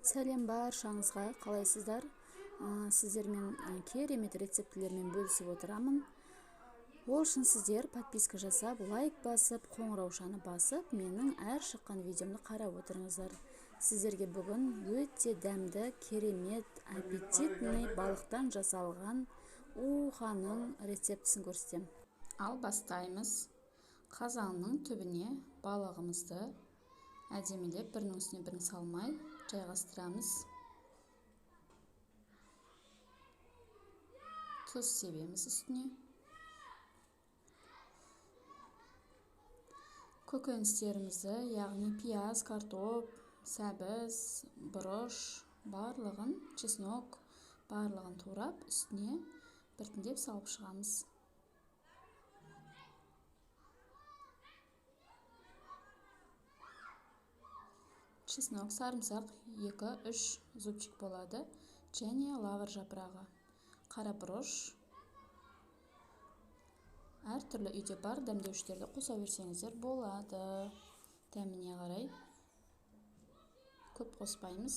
Сәлем баршаңызға, қалайсыздар? Сіздермен керемет рецептілермен бөлісіп отырамын. Ол үшін сіздер подписка жасап, лайк басып, қоңыраушаны басып, менің әр шыққан видеомды қарап отырыңыздар. Сіздерге бүгін өте дәмді, керемет, аппетитный балықтан жасалған уханың рецептісін көрсетемін. Ал бастаймыз. Қазанның түбіне балығымызды әдемілеп бірінің үстіне бірін салмай жайғастырамыз. Тұз себеміз үстіне. Көкөністерімізді, яғни пияз, картоп, сәбіз, бұрыш, барлығын, чеснок, барлығын турап, үстіне біртіндеп салып шығамыз. Чеснок, сарымсақ 2-3 зубчик болады және лавр жапырағы, қара бұрыш, әртүрлі үйде бар дәмдеуіштерді қоса берсеңіздер болады. Дәміне қарай көп қоспаймыз.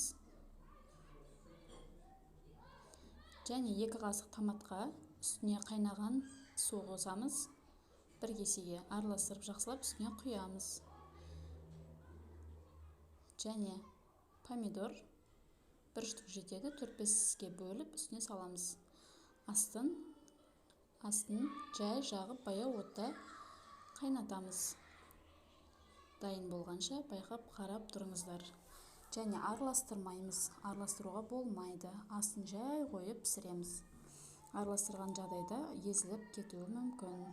Және 2 қасық томатқа үстіне қайнаған су қосамыз. Бір кесеге араластырып жақсылап үстіне құямыз. Және помидор бір штук жетеді, 4-5-ке бөліп үстіне саламыз. Астын жай жағып баяу отта қайнатамыз. Дайын болғанша байқап қарап тұрыңыздар. Және араластырмаймыз, араластыруға болмайды. Астын жай қойып пісіреміз. Араластырған жағдайда езіліп кетуі мүмкін.